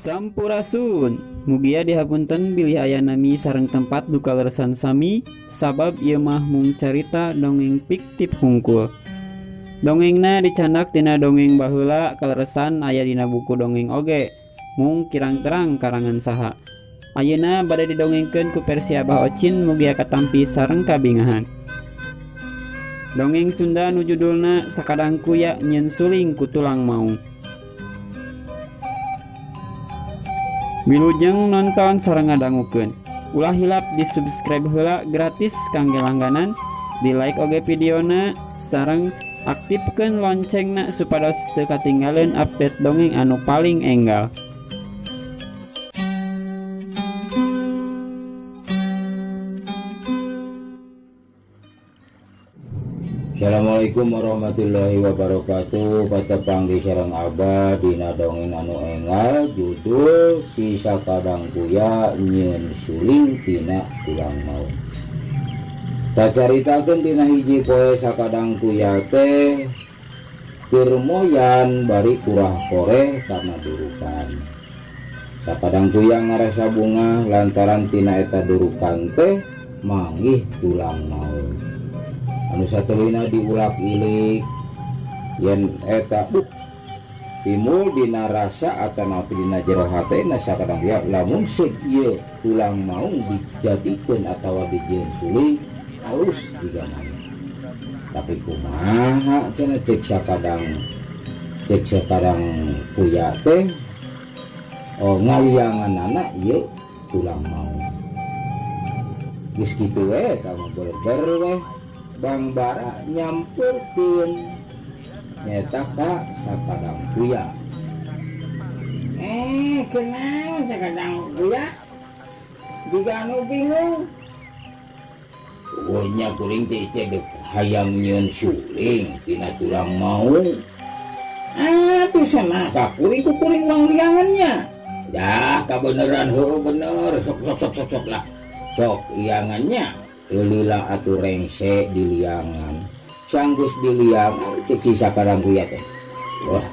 Sampurasun. Mugia dihapunten bilih aya nami sareng tempat duka leresan sami sabab ieu mah mung carita dongeng fiktif hungkul. Dongengna dicandak tina dongeng baheula kaleresan aya dina buku dongeng oge mung kirang terang karangan saha. Ayeuna bade didongengkeun ku versi Abah Ocin mugia katampi sareng kabingahan. Dongeng Sunda nu judulna Sakadang Kuya Nyieun Suling ku Tulang Maung. Wilujeng nonton sareng ngadangukeun. Ulah hilap di subscribe heula gratis kangge langganan, di like oge videona sareng aktifkeun loncengna supados teu katinggaleun update dongeng anu paling enggal. Assalamualaikum warahmatullahi wabarakatuh. Patepang di sareng Abah dina dongeng anu enggal judul Si Sakadang Kuya Nyieun Suling Tina Tulang Maung. Kacaritakeun dina hiji poe Sakadang Kuya teh keur moyan bari kurah koreh karena durukan. Sakadang Kuya ngarasa bungah lantaran tina eta durukan teh manggih tulang maung. Anu satuluyna diulak-ilik yen eta timbul dina rasa atanapi dina jero hatena Sakadang Kuya lamun seuk ieu tulang maung dijadikeun atawa dijieun suling halus jiga mana. Tapi kumaha cenah cek Sakadang Kuya teh oh, ngalianganana ieu tulang maung. Geus kitu we eta mah berber we. Bang Bara nyamperkeun nyata ka Sakadang Kuya. Kunaon Sakadang Kuya? Jiga anu bingung. Eueuh nya kuring teh teh deuk hayang nyieun suling tina tulang maung. Ah, tuh sana ka kuring ku kuring urang liangannya. Dah kabeneran heueuh bener sok sok sok sok sok lah. Sok liangannya. Lila atuh rengse di liangan. Sanggeus di liangan cek si Sakadang Kuya teh. Wah,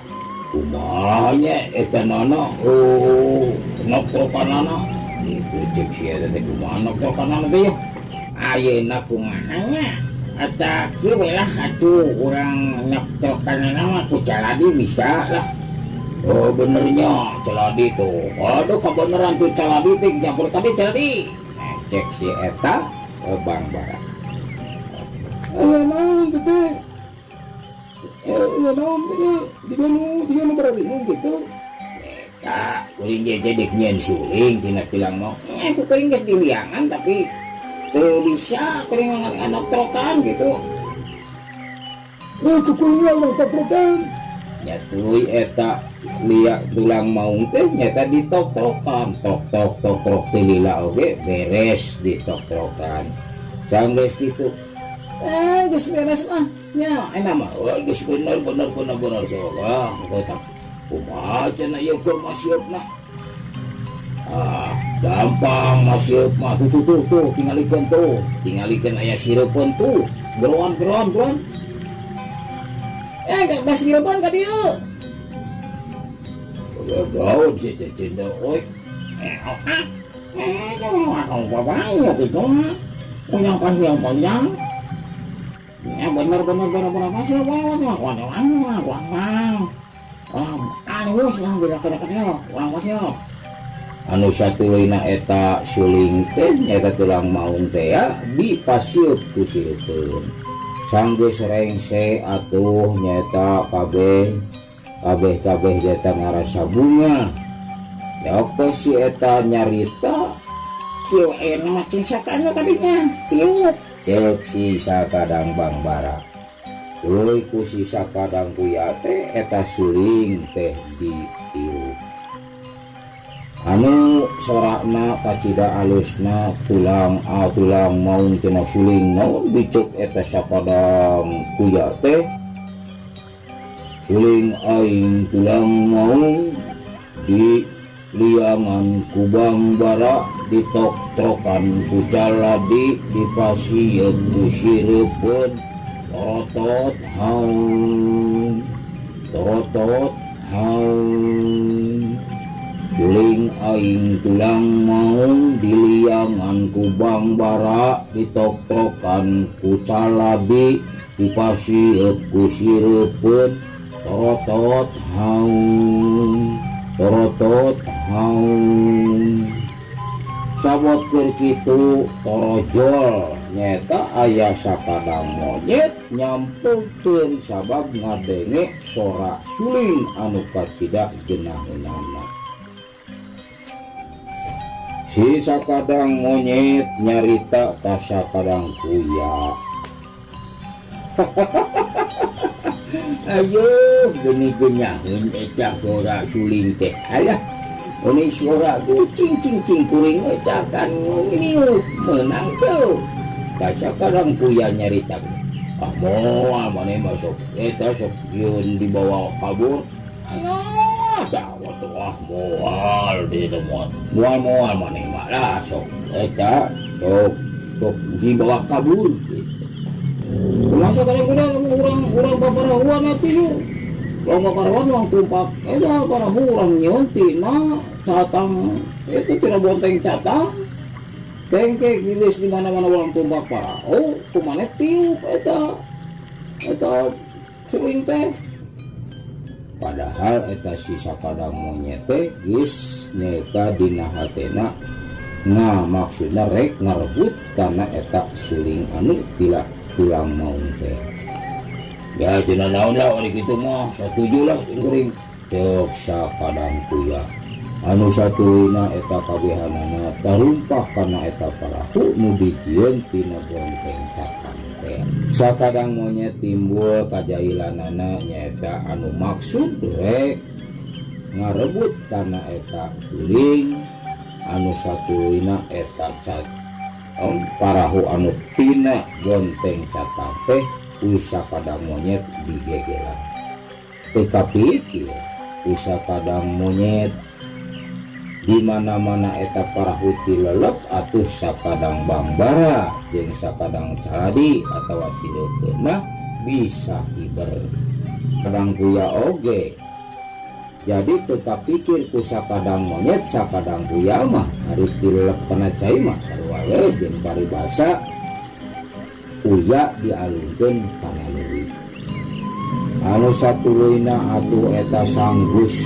kumaha nya eta nana? Oh, noktrokanana. Itu cek si eta teh kumaha noktrokanana teh ya? Ayeuna kumaha nya? Eta kieu we lah atuh urang noktrokanana mah ku caladi bisa lah. Oh, benernya caladi tuh. Aduh, kabeneran tuh caladi teh nyampur tadi caladi. Nah, cek si eta Bang Bara. Naon teh teh? Naon teh? Jiga nu bararingung kitu. Eta kuring ge jadi nyieun suling tina tulang mau. Ku kuring geus di liangan tapi teu bisa kuring mah noktrokan gitu. Ku kuring mah noktrokan. Nya tuluy eta liak tulang maung teh nyata ditoktrokan, tok tok tok tok teh lila oge beres ditoktrokan. Sanggeus kitu. Geus beres lah. Nya enak mah euy geus bener bener bener bener soga. Tetap kumaha cenah ieu keur masieupna. Ah, gampang masieupna mah. Tuh tuh tuh tuh tingalikeun tuh. Tingalikeun aya sireupkeun tuh. Geroan geroan geroan. Gak bahas sireupkeun ka dieu. Gaul sih teh cinta oi. Jangan gitu mah. Punya pasti yang panjang. Ya bener bener bener bener pasti apa apa apa apa apa apa. Halus lah bila kena kena orang pasti. Anu satuluyna eta suling teh nyata tulang maung teh ya dipasieup ku sireupkeun. Sanggeus rengse atuh nyata kabeh kabeh kabeh nyata ngarasa bunga. Ya oke si eta nyarita kieu enak mah cing sakana tadinya tiup. Cek si Sakadang Bang Bara. Tuluy ku si Sakadang Kuya teh eta suling teh ditiup. Anu sorakna kacida alusna tulang a tulang maung cenah suling naon dicek eta Sakadang Kuya teh. Suling aing tulang maung di liangan ku Bang Bara ditoktrokan ku caladi dipasieun ku sireupkeun torotot haung torotot haung. Suling aing tulang maung diliangan ku Bangbara ditoktrokan ku calabi dipasieut ku sireupeun torotot haung torotot haung sabot keur kitu torojol nyeta aya sakadang monyet nyampurkeun sabab ngadenge sora suling anu kacida geunah-geunahna. Si sakadang monyet nyarita ka sakadang kuya. Ayo geni genyaheun eta sora suling teh. Alah, ini suara cing cing cing kuring eta kan ini menang teu. Ka sakadang kuya nyarita. Ah moal maneh mah sok eta sok yeun dibawa kabur. Wah moal di moal moal moal maneh mah lah sok eta sok sok dibawa kabur gitu. Masa kadang-kadang urang paparahuan atuh yeuh. Urang paparahuan urang tumpak eta parahu urang nyieun tina catang itu tina bonteng catang. Tengkek geus di mana-mana urang tumpak parahu kumaneh tiup eta eta suling teh. Padahal eta si sakadang monyet teh geus nyaeta dina hatena nah maksudna rek ngarebut kana eta suling anu tila tulang maung teh. Ya cenah naon lah ari kitu mah satuju lah jeung kuring. Ceuk sakadang kuya. Anu satuluyna eta kabehanana tarumpak kana eta parahu nu dijieun tina bonteng catang teh. Sakadang monyet timbul kajailanana nyaeta anu maksud rek ngarebut kana eta suling anu satuluyna eta cat parahu anu tina bonteng catang teh ku sakadang monyet digegelan. Teu kapikir ku sakadang monyet di mana-mana eta parahu tilelep atuh sakadang Bangbara jeung sakadang caladi atawa sireupkeun mah bisa hiber. Kadang kuya oge. Jadi teu kapikir ku sakadang monyet sakadang kuya mah ari tilelep kana cai mah sarua we jeung paribasa kuya dialungkeun kana leuwi. Anu satuluyna atuh eta sanggus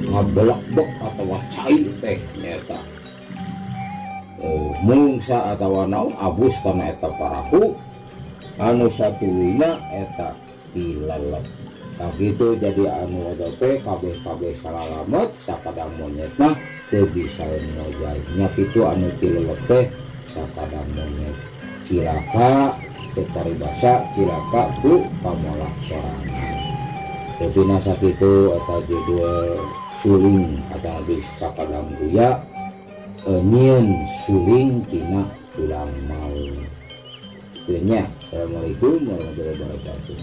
ngabelek-bek atawa cai teh nyata. Oh, mungsa atawa naon abus kana eta parahu anu satuluyna eta tilelep. Tah kitu jadi anu teh kabeh-kabeh salalamet sakadang monyet mah teu bisa ngojay. Nya kitu anu tilelep teh sakadang monyet. Cilaka teh paribasa cilaka ku pamolah sorangan. Rupina sakitu eta judul suling atau habis sakadang kuya nyieun suling tina tulang maung. Nya, assalamualaikum warahmatullahi wabarakatuh.